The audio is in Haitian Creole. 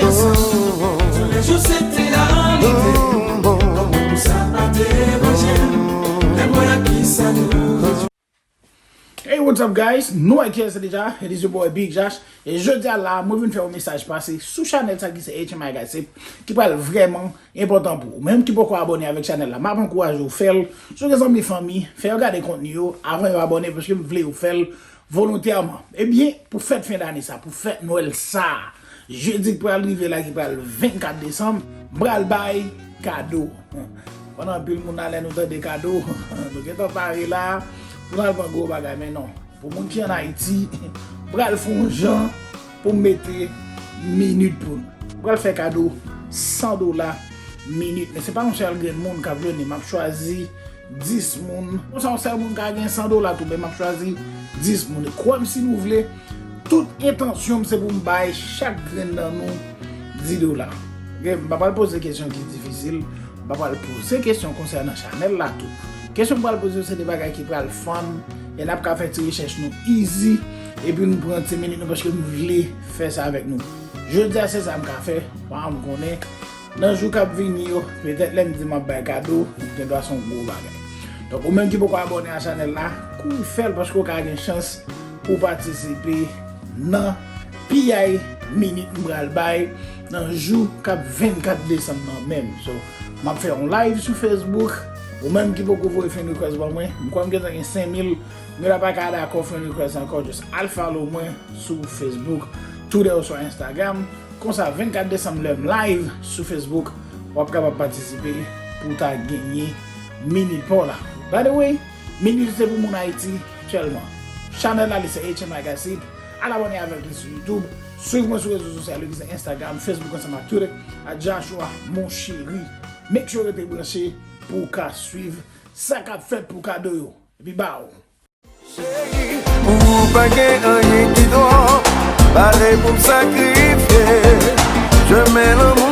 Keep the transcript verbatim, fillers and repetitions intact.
Toulejou se te alite. Kòman pou sa pa deranje m? Lè m wè kisa nou. Hey, what's up, guys? Nou wè kiyès se deja. It is your boy Big Josh. E jodi a la, mwen vin fè yon mesaj pase sou chanèl sa ki se H M I Gossip, ki pral vrèman enpòtan pou ou. Menm ki poko abòne avèk chanèl la, m ap ankouraje w fè l. Si w gen zanmi, fanmi, fè yo gade kontni yo avan yo abòne, paske m vle yo fè l volontèman. Ebyen, pou fèt fen dane sa, pou fèt Nwèl sa, jedi k pral rive la, ki pral vennkat desanm, m pral bay kado. Pandan anpil moun la, lè nou tande kado, nou gentan pare la pou n al pran gwo bagay, men non. Pou moun ki ann Ayiti, m pral fè yon jan pou m mete minit pou nou. M pral fè kado san dola minit, men se pa yon sèl grenn moun k ap jwenn li. M ap chwazi dis moun. Konsa, yon sèl moun ka gen san dola tou, men m ap chwazi dis moun. E kwè m si nou vle, tout entansyon m se pou m bay chak grenn nan nou dis dola. Ok? M pa pral poze kesyon ki difisil. M pa pral poze kesyon konsènan chanèl la tou. Kesyon m pral poze yo se de bagay ki pral fun, e n ap ka fè ti rechèch nou easy, epi nou pran ti minit nou, paske m vle fè sa avèk nou. Jodi a, se sa m ka fè, pa m konnen. Nan jou k ap vini yo, petèt lè m di m ap bay kado, gen dwa se yon gwo bagay. Donk, ou menm ki poko abòne a chanèl la, kouri fè l, paske w ka gen chans pou w patisipe nan piyay minit m pral bay nan jou k ap vennkat desanm nan menm. So, m ap fè yon live sou Facebook. Ou menm ki poko voye friend request ban mwen, m kwè m gentan gen senk mil, men la pa ka dakò friend request ankò, just al follow mwen sou Facebook, Twitter oswa Instagram. Konsa, vennkat desanm, lè m live sou Facebook, w ap kapab patisipe pou w ta genyen minit pa w la. By the way, minit se pou moun Ayiti sèlman. Chanèl la, li se H M I Gossip. Al abòne avèk li sou YouTube. Swiv mwen sou rezo sosyal yo ki se Instagram, Facebook ansanm ak Twitter, at Joshua Mon Chéri. Make sure rete branche pou w ka swiv sa k ap fèt pou kado yo. Epi baww! Chérie, ou pa gen anyen ki twòp, pare pou m sakrifye. Je mets l'amour